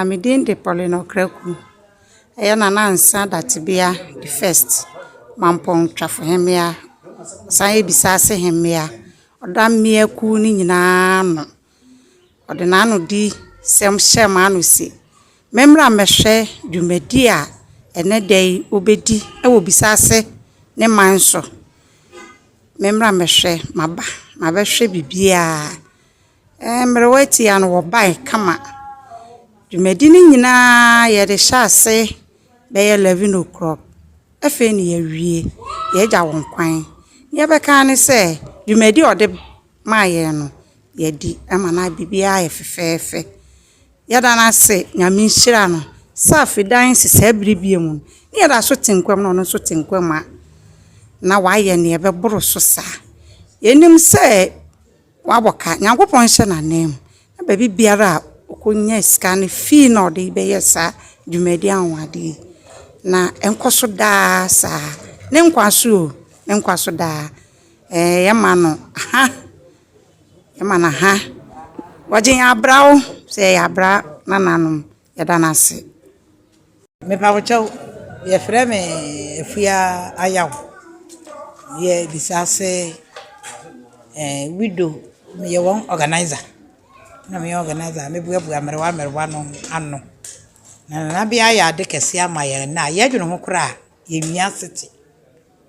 Me din de Pauline Okraku. Ɛyɛ Nana Ansah Datebea the first, Mampɔn Twafo Hemmea, ɔsan yɛ Bisaase Hemmea. Ɔda mmea kuw no nyinaa ano. Ɔde n'ano di sɛm hyɛɛ m'ano se, memmra mmɛhwɛ dwumadi a ɛnɛ da yi wɔbɛdi wɔ Bisaase ne man so. Memmra mmɛhwɛ, maba, mabɛhwɛ biribiara. Mmerewa atia no wɔbae kama. Dwumadi no nyinaa yɛde hyɛ ase bɛyɛ 11 o'clock. Afei na yɛawie. Yɛagya wɔn kwan. Nea yɛbɛka ne sɛ, dwumadi a ɔde maa yɛn no, yɛadi ama no biribiara ayɛ fɛfɛɛfɛ. Yɛda no ase, Nyame nhyira no. Sɛ afedan si saa bere bio mu no, ne yɛda so te nkwa mu na ɔno nso te nkwa mu a, na wayɛ nea ɛbɛboro so saa. Yɛnim sɛ wabɔ ka. Nyankopɔn nhyɛ n'anan mu. Na baabi biara a ɔkɔnya sika no fii na ɔde bɛyɛ saa dwumadi anwanwadeɛ yi. Na ɛnkɔ so daa saa. Ne nkwa so o, ne nkwa so daa. Yɛma no ha. Yɛma no ha. Wɔgye yɛn abra o. Sɛ yɛyɛ abra nananom, yɛda no ase. Mepa wo kyɛw, yɛfrɛ me Afua Ayaw. Meyɛ Bisaase widow, meyɛ wɔn organizer. Na meyɛ organizer a meboaboa mmerewa mmerewa no ano. Na Nanabea ayɛ ade kɛse ama yɛn nnɛ a yɛdwene ho koraa a, yɛnwia ase te.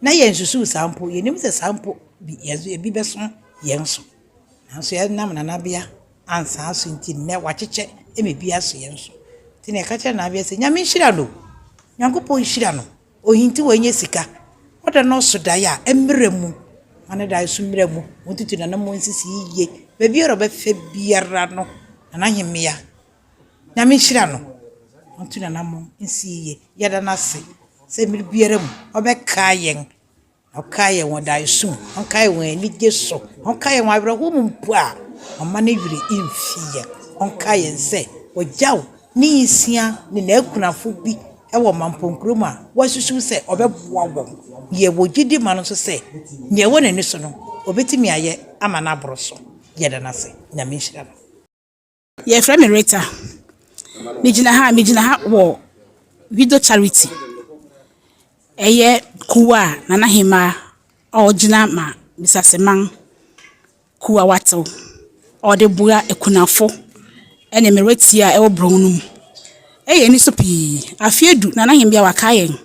Na yɛnsusuw saa mpo, yɛnim sɛ saa mpo bi yɛn so ebi bɛso yɛn so. Nanso yɛnam Nanabea ansaa so nti nnɛ wakyekyɛ ma ebi aso yɛn so. Nti na yɛka kyerɛ Nanabea sɛ Nyame nhyira no o. Nyankopɔn nhyira no. Ohinti wanya sika. Ɔda no ɔso daeɛ a ɛmmerɛ mu. Ma ne daeɛ so mmerɛ mu. Wɔntutu n'anammɔn nsisi yie. Baabiara a ɔbɛfa biara no, Nana Ahemmea, Nyame nhyira no. Ɔntu n'anammɔn nsi yie. Yɛda no ase sɛ mmere biara mu ɔbɛkae yɛn. Ɔkae yɛn wɔ daeɛso mu, ɔnkae yɛn wɔ anigye so, ɔnkae yɛn wɔ awerɛhoɔ mu mpo a, ɔmma ne werɛ mfi yɛn. Ɔnkae yɛn sɛ ɔgyaw ne nsia ne n'akunafo bi wɔ Mampɔn kurom a wasusuw sɛ ɔbɛboa wɔn. Yɛwɔ gyidi ma no nso sɛ nea ɛwɔ n'ani so no, obetumi ayɛ ama no aboro so. Yɛda no ase. Nyame nhyira no. Yɛfrɛ me Rita. Megyina ha megyina ha wɔ Widow Charity. Ɛyɛ kuw a Nana Hemaa a ɔgyina ma Bisaseman kuw a watew a ɔde boa akunafo ne mmerewatia a ɛwɔ borɔn no mu. Ɛyɛ ani so pii. Afe adu Nana Hembea wakae yɛn.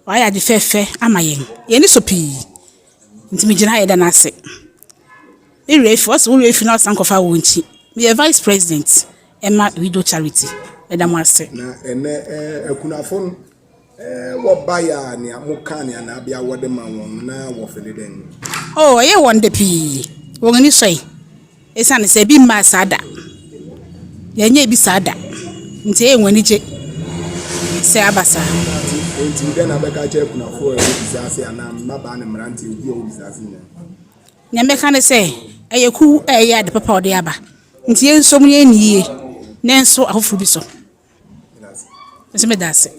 Wayɛ ade fɛɛfɛ ama yɛn. Yɛn ani sɔ pii. Nti megyina ha yɛda no ase. Me werɛ afi, ɔse wo werɛ afi na ɔsan kɔfa wɔ nkyi. Meyɛ vice president ɛma Widow Charity. Meda mo ase. Na ɛnɛ akunafo no wɔbaeɛ a nea moka nea Nanabea wɔde ma wɔn na wɔfele dɛn? Oh, ɛyɛ wɔn dɛ pii. Wɔn ani sɔe. Esiane sɛ ebi mmaa saa da. Yɛnyɛ ebi saa da. Nti ɛyɛ wɔn ani gye sɛ aba saa. Nti dɛn na bɛka kyerɛ akunafoɔ a ɛwɔ Bisaase anaa mmabaa ne mmeranteɛ obi a ɛwɔ Bisaase nyinaa? Nea mɛka ne sɛ, ɛyɛ kuw a ɛyɛ ade papa a ɔde aba. Nti yɛnsom yɛn ni yie na nso afoforo bi so. Nso meda ase.